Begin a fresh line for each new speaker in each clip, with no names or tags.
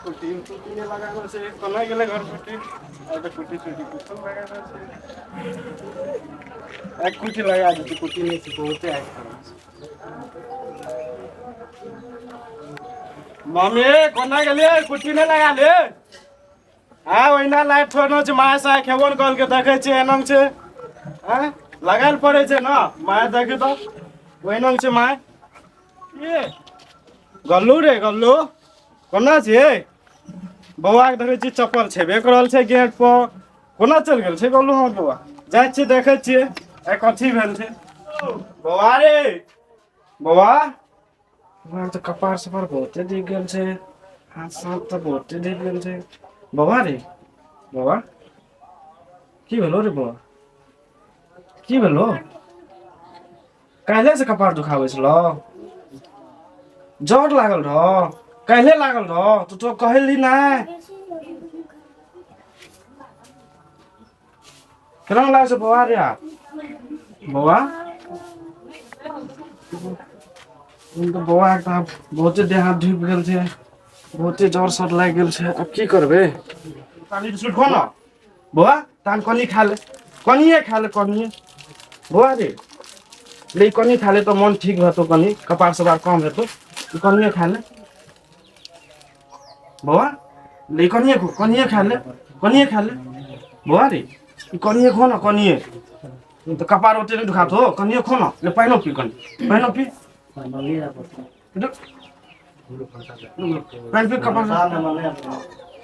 कुटी तुटी नहि लगाना छै। कोना गेलै घर कुटी? आइ तऽ कुटी तुटी कुछो लगाना छै। एक कुटी लगा देतै, कुटी नहि छै बहुते। आइ मम्मी, कोना गेलियै? कुटी नहि लगा ले। आ ओहिना लाइट छोड़नो छै। माय साय खेबो ने कहलकै, देखै छियै एना छै। आँय, लगायल पड़ै छै ने माय, देखी तऽ ओहिना छै माय। ए गल्लू रे गल्लू, कोना छियै? बौआके देखै छियै चप्पल छेबे करल छै गेट पर। कोना चलि गेल छै गल्लू हमर बौआ? जाइ छियै, देखै छियै आइ कथी भेल छै। बौआ रे बौआ, बौआ तऽ कपार सपार बहुते दिख गेल छै, हाथ साथ तऽ बहुते दिख गेल छै। बौआ रे बौआ, की भेलो रे बौआ? की भेलो? काल्हि से कपार दुखाबै छलो? जर लागल रह? काल्हि लागल रह? तू तो कहली नहि। केना लागै छै बौआ रे बौआ? तऽ बौआके तऽ आब बहुते देह हाथ ढुकि गेल छै, बहुते जर सर लागि गेल छै। आब की करबै? पानी बिस्कुट खो न बौआ, तहन कनि खा ले, कनिए खा ले, कनिए। बौआ रे, ले, कनि खा ले तऽ मन ठीक हेतौ, कनि कपार सपार कम हेतौ। कनिए खा ले बौआ, ले, कनिए खो, कनिए खा ले, कनिए खा ले। बौआ रे, ई कनिए खो न, कनिए तऽ कपार ओते नहि दुखात हो। कनिए खो न, ले, पानिओ पी, कनि पानिओ पी, पानि पी कपार।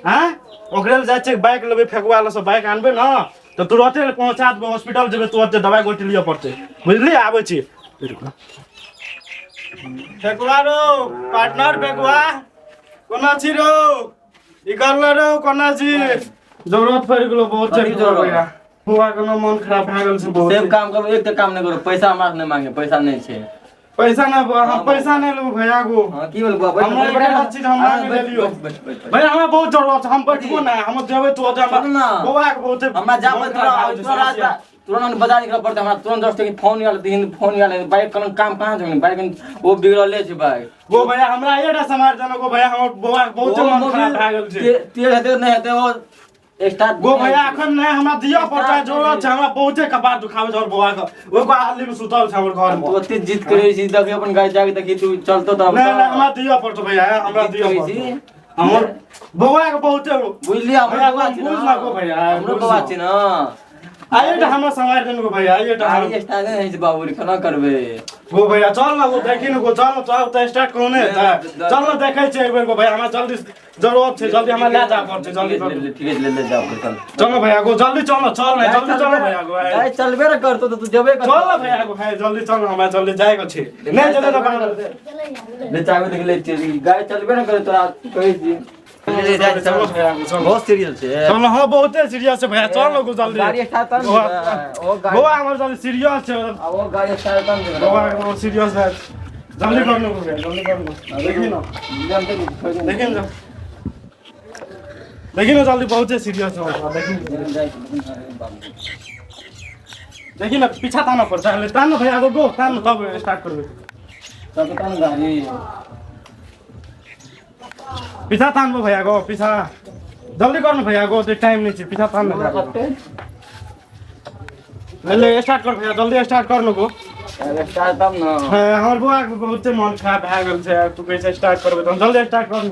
आँय, ओकरे लए जाइ छियै, बाइक लेबै फेकुआ लए से बाइक आनबै ने तऽ तुरते पहुँचा देबै हॉस्पिटल। जेबै तुरते, दवाइ गोटी लिअ पड़तै, बुझलियै? आबै छी। फेकुआ रो पार्टनर, फेकुआ, कोना छी रो? ई करल रो, कोना छी? जरूरत पड़ि गेलो बहुत छै।
कथी जरूरत?
भैया, फुआ के मन खराब भए गेल छै बहुत।
सेब काम करू, एक तऽ काम नहि करू। पैसा हमरा से नहि मांगे, पैसा नहि छै।
पैसा ना बुआ, हम पैसा नहीं लेबो भैया गो।
हाँ, की बोल बुआ? बैठ,
हमरा
बैठ,
एकटा
बैठ,
चीज हम मांगि
बैठ,
लेलियो।
बैठ, बैठ, बैठ, बैठ।
भैया, हमरा बहुत जरूरत छै, हम बैठबो ना, हम जेबै तो हमरा
सुन ना।
बौआ के बहुत
हमरा जा
मन
पड़त,
खराब भए गेल छै,
तुरंत
समस्या।
तुरंत बाजार निकल पड़तै हमरा। तुरंत 10 टके फोन आयल, दिन फोन आयल, बाइक कन काम कहाँ छै? बाइक ओ बिगड़ले छै बाइक।
गो भैया, हमरा एटा समार जानो गो भैया, हमर बौआ के बहुत
ओ
मन खराब
मोबिल
भए गेल छै।
तेल हेतै नहि हेतै, ओ स्टार्ट
गो भैया, अखन नहि, हमरा दिअ पड़तै,
स्टार्ट
जरूरत छै। हमरा बहुते कपार दुखाबै छै हमर बौआ के। ओहि को हाली में सुतल छै हमर घर
तू
में।
ओते जिद करै छी, देखी अपन गाड़ी जाके देखी, तू चलतो तब।
नहि नहि, हमरा दिअ पड़तै भैया, हमरा
जिद
दिअ
करै
पड़तै।
छी।
हमर बौआ के बहुते
बुझलियै, हमरो
भैया,
बौआ छै
बुझ ना गो भैया,
हमरो
बुझ
बौआ
ना।
छै ने।
आइए टा हमरा सम्हारि देने गो भैया, आइए टा।
गाड़ी स्टार्ट नहि होइ छै बाबू रे, केना करबै?
गो भैया, चल ना गो, देखी ने गो, चल ना, चल तऽ स्टार्ट करू ने। चल ना, देखै छियै एक बेर गो भैया, हमरा जल्दी जरूरत छै, जल्दी हमरा लए जाय पड़तै, जल्दी
ले ले, ठीक है, ले ले जाओ, चल।
चल ना भैया गो, जल्दी चल ना, चल ना, जल्दी चल ना भैया गो।
गाड़ी चलबे ने करतो तऽ तू जेबे
चल ना भैया गो, है जल्दी चल ना, हमरा जल्दी जायके छै, नहि जेतै तऽ बाद।
ले चाबी देख ले चली, गाड़ी चलबे ने करे तोरा कहै छी। ले जा,
चलो भैया गो, चल।
बहुत सीरियस छै।
चल, हाँ, बहुते सीरियस छै भैया, चल ना गो जल्दी।
गाड़ी स्टार्ट तब
बौआ,
ने, ओ गाड़ी
बौआ हमर जल्दी सीरियस छै।
आ ओ गाड़ी स्टार्ट तब ने।
बौआ बहुत सीरियस है, जल्दी कर लो भैया, जल्दी कर लो। देखी ना, देखी ना, देखी ना जल्दी, बहुते सीरियस हो गया, देखी ना। देखी ना, पीछा ताना पड़ता है, तान भैया गो, गो तान, तब स्टार्ट करबे।
तब तब गाड़ी
पीछा तान्नु भैया गो, पीछा जल्दी गर्नु भैया गो, त्यो टाइम नहीं छै, पीछा तान्नु भैया गो। ले ले, स्टार्ट कर भैया, जल्दी स्टार्ट गर्नु गो।
स्टार्ट तब न।
हाँ, हमर बौआ के बहुते मन खराब भए गेल छै। तू कहै छै स्टार्ट करबै तऽ जल्दी स्टार्ट कर न।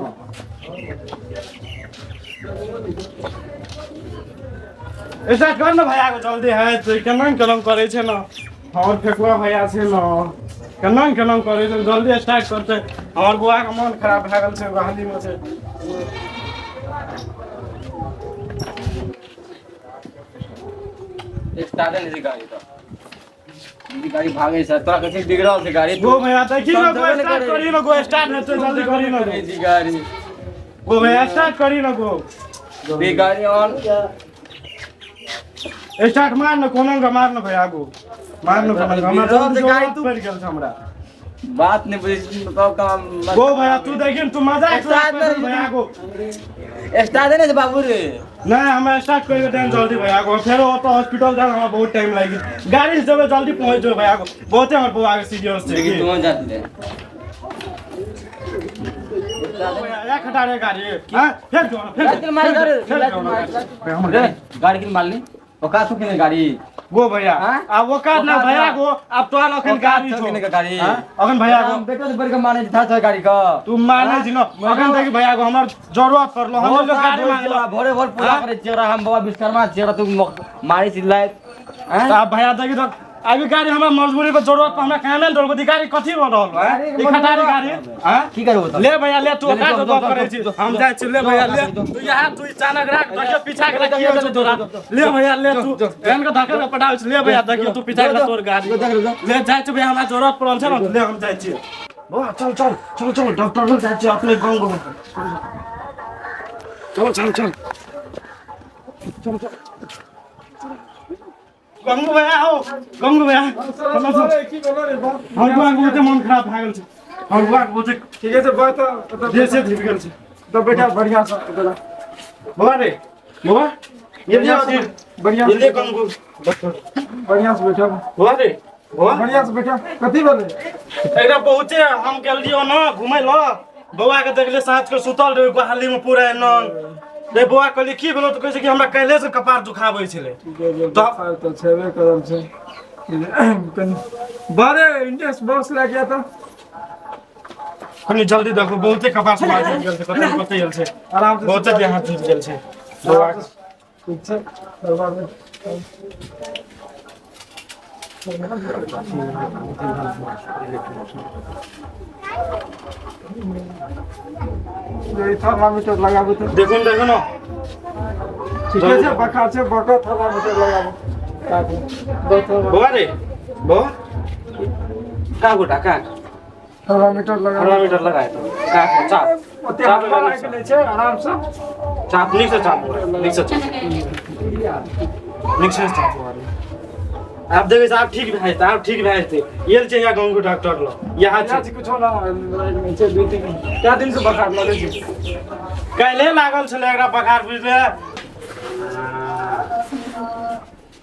स्टार्ट कर न भैया, जल्दी है तऽ केना केना करै छै न हमर फेकुआ भैया छै न, केना केना करै छै, जल्दी स्टार्ट करतै। हमर बौआ के मन खराब भए गेल छै, हाली मे छै।
स्टार्ट नहीं छै गाड़ी, तऽ गाड़ी भागै छै, तोरा कहै छै बिगड़ल छै गाड़ी।
गो भैया, देखी न गो,
चलबे
स्टार्ट
नहि
करी न गो, स्टार्ट हेतै, जल्दी करी न गो।
छी गाड़ी।
गो भैया, स्टार्ट करी न गो।
बे गाड़ी ऑन।
स्टार्ट मार न, कोनो के मार न भैया गो, मार न कोनो के, हमरा
बिगड़ल छै गाड़ी, तू
पड़ि गेल छै हमरा।
बात नहीं बुझै छी तो काम।
गो भैया, तू देखी न, तू मजाक
स्टार्ट
कर भैया गो।
स्टार्ट नहीं छै बाबू रे।
नहीं, हमरा स्टार्ट करि के टाइम जल्दी भैया गो, फेरो ओतऽ हॉस्पिटल जाए हमरा बहुत टाइम लागि, गाड़ी से जेबै जल्दी पहुँच जेबै भैया गो, बहुते हमर बौआ के सीरियस छै।
देखी
की?
तू जात ले।
एक हटारे गाड़ी हां फेर जो फेर
लाइट मारी गाड़ी,
फेर
लाइट
जो
मारी। रे गाड़ी किन मारली ओका तू किने गाड़ी
गो भैया
हाँ?
आ वो काट ना
औकात
भैया
ना।
गो अब तो अखन गाड़ी
छौ
छो
किने के गाड़ी
हाँ? अखन भैया गो
हम बेटो से बढ़ के माने था छ गाड़ी का
तू माने छी न अखन देखी भैया गो हमर जरूरत पड़लो हम लोग गाड़ी मांगलो
भोरे भोर पूजा
हाँ?
करे छियै हम बाबा विश्वकर्मा छियै तू मारी छी लाइट हैं?
त अब भैया देखी तो अभी गाड़ी हमरा मजबूरी के जरूरत पर हमरा कामे न डोलको गाड़ी कथी भऽ रहल है
गाड़ी के
ई खटारी
मजबूरी
गाड़ी हां
की करबो तऽ
ले भैया ले तू
ले,
का
जो,
गप
जो,
करै
जो,
छी
जो,
हम
जो,
जाइ छी ले
जो,
भैया
जो,
ले
जो,
तू यहाँ तू अचानक राख देखियो पीछा के
जो,
की होइ
जो,
छौ
जो,
तोरा
जो, जो,
ले भैया ले
जो,
तू
जो,
एहन के धक्का के पटाबै छी ले भैया देखियो तू पीछा के
जो,
तोर गाड़ी
जो, देख ले, जो।
ले जाइ छी भैया हमरा जरूरत पड़ल छै न ले हम जाइ छी बौआ चल चल चल चल डॉक्टर लग जाइ छी अपने गाँव गाँव चल चल चल चल चल गंगू भैया आओ गंगू भैया चलो चल
की भेलो रे बाप
हमर बुआ के बहुते मन खराब भए गेल छै हमर बुआ के बहुते
ठीके छै बा तऽ
देह से धीप गेल छै
तऽ बैठा बढ़िया से तोरा
बौआ रे बौआ ये ले अथी
बढ़िया
ये ले गंगू
बढ़िया से बैठा
बौआ रे बौआ
बढ़िया से बैठा कथी भेलै
एकरा बहुते हम गेलियो न घुमै ल बौआ के देखले साँझ के सुतल रहे गोहाली में पूरा एना रे बौआ कहलिए की भेलो तऽ कहै छै कि हमरा काल्हि से कपार दुखाबै छलै
तऽ तऽ छेबे करल छै कनि बारे इंडेक्स बॉक्स लए के तऽ
कनि जल्दी देखो बहुते कपार सुखा गेल छै कतऽ कतऽ गेल छै
आराम से
बहुते देह हाथ टूटि गेल छै बौआ
ठीक छै दरबार में थर्मामीटर लगाबू तऽ
देखू ने देखू ने
ठीके छै बखार छै बकर थर्मामीटर लगाबू काटू दो थर्मा
बौआ रे बौआ का गोटा का
थर्मामीटर लगाबू
थर्मामीटर लगाए तो का चाप
ओते
चाप
हल्का
लगा
लागि नहि छै आरामसँ
चाप नीक से चाप नीक से चाप नीक से चाप आब देखै छै आब ठीक भए जेतै आब ठीक भए जेतै एल छै यहाँ गाँवके डॉक्टर लग यहाँ
यहाँ
छै
छै कुछो ना लागि नहि छै दू तीन कए दिन से बखार लगै छै
काल्हि लागल छलै एकरा बखार बुझले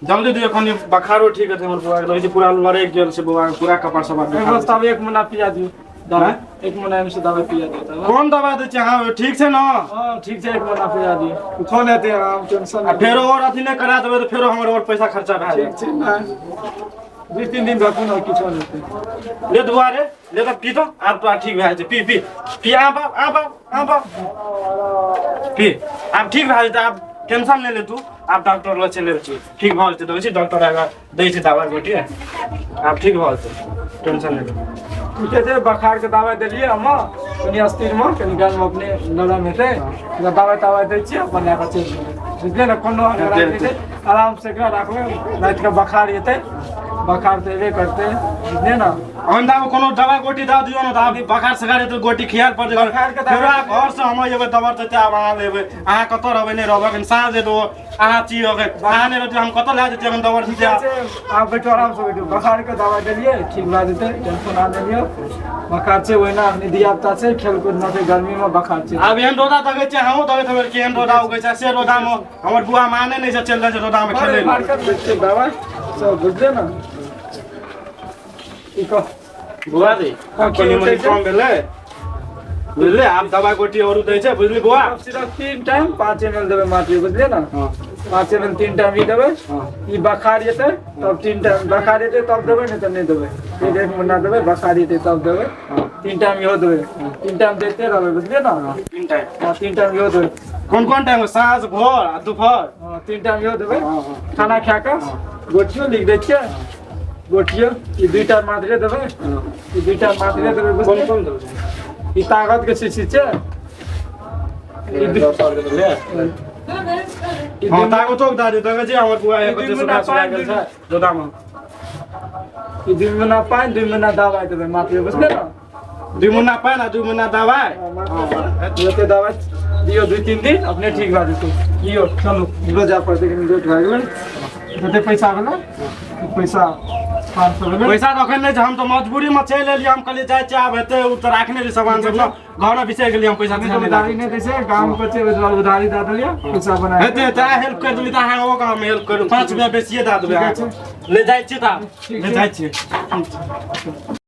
जल्दी दियौ कनि बखारो ठीक हेतै हमर बौआके लगै छै पूरा लड़ैक गेल छै बौआके पूरा कपार सब
बस तब एक महीना पिया दियौ दवाइ एक महीना एहिमे से दवाइ पिया दियौ तब
कोन दवा दै छै अहाँ ठीक छै ने
हँ ठीक छै एक महीना पिया दियौ कुछो नहि हेतै आराम टेंशन
आ फेरो और अथी नहि करा देबै तऽ फेरो हमर और पैसा खर्चा भए
ठीक
जायत
छै नहि दू तीन दिन रखू ने किछो नहि हेतै
ले दुआ रे ले तऽ पी तऽ आब तोरा ठीक भए जेतै पी पी पी आ बाप आ बाप आ बाप पी आब ठीक भए जेतै आब टेंशन नहि ले तू आब डॉक्टर लग चलि छी ठीक भऽ जेतै देखै छी डॉक्टर आगाँ दै छै दबाइ गोटी आब ठीक भऽ जेतै टेंशन नहि ले
ठीके छै बखारके दबाइ देलियै हम कनि अस्थिरमे कनि गालमे अपने नरम हेतै ओकरा दबाइ तबाइ दै छियै अपन लए कऽ चलि जेबै बुझलियै ने कोनो हड़बड़ाइ नहि छै आरामसँ एकरा राखबै रातिके बखार एतै बखार तऽ एबे करतै बुझलियै ने
अन्दामे कोनो दबाइ गोटी दऽ दियौ ने तऽ आब बखार सखार हेतै गोटी खियाल पड़तै घर
बखारके दबाइ-
फेरो आब घरसँ हम एबै दबर तऽ आब अहाँ लेबै अहाँ कतऽ रहबै नहि रहबै अखन साँझ हेतै ओ अहाँ छी अखन अहाँ नहि रहतै हम कतऽ लए जेतै अखन दबर
ठीके छै आब बैठो आरामसँ बैठो बखारके दबाइ देलियै ठीक भए जेतै टेंशन आब नहि लिअ बखार छै ओहिना अखनी धियापुता छै खेलकूद नहि छै गर्मीमे बखार छै
आब एहन रौदा देखै छियै हमहूँ देखैत हेबै केहन रौदा उगै छै से रौदामे हमर बुआ माने नहि छै चलि जाइ छै रौदामे खेलै लए
मार्केट में छै दवाइ सब बुझलियै ने ई कह
बुआ रे
हँ, की
कनि मनि
उठै छै?
कम भेलै बुझलियै आब दबाइ गोटी औरो दै छै बुझली बुआ
कफ सिरप 3 टाइम 5 ml देबै मात्र बुझलियै ने
हँ
5 ml 3 time ई देबै
हँ
ई बखार जेतै तब 3 टाइम बखार जेतै तब देबै नहि तऽ नहि देबै एक एक महीना देबै बखार जेतै तब देबै
हँ
3 टाइम इहो देबै 3 टाइम दैते रहबै बुझलियै ने
तीन टाइम
हँ 3 टाइम इहो देबै
कोन कोन टाइम साँझ भोर आ दुपहर
हँ 3 टाइम इहो देबै
हँ हँ
खाना खा कऽ गोटियो लिख दै छियै गोटियो ई दुईटा मात्रे देबै ई दुईटा मात्रे देबै
कोन
बुझलियै
कोन देबै
ई ताकत के शीशी छै ई दू- ई
हँ
दू-
ताकतो दऽ दियौ देखै छियै हमर बुआ
ई
एक
दुइ
सुखा
महीना
सुखा
पानि
गेल छै रौदामे
ई 2 महीना पानि 2 महीना दबाइ देबै मात्र बुझलियै ने
2 महीना पानि आ 2 महीना दबाइ
जते दबाइ दियौ 2-3 दिन अपने ठीक भए जेतै लियौ चलू हमरो जाय पड़तै कनि लेट भए गेलै जते पैसा भेलै पैसा 500 भेलै
पैसा तऽ अखन नहि छै हम तऽ मजबूरीमे चलि एलियै हम कहलियै जाइ छियै आब हेतै ओ तऽ राखने रही सामान सब ने घरमे बिसरि गेलियै हम पैसा
हमे
तैसा
तऽ
नहि
उधारी
राखने।
नहि दै छै गाम पर छै ओहि दुआरे उधारी दए देलियै पैसा बना
हेतै हेतै अहाँ हेल्प करि देली तऽ अहाँ ओहो हम हेल्प करू 5 रुपया बेसिए दए देबै
ठीक
अहाँके ले जाइ छियै तऽ
ठीक
ले
छै।
जाइ छियै
ठीक छै।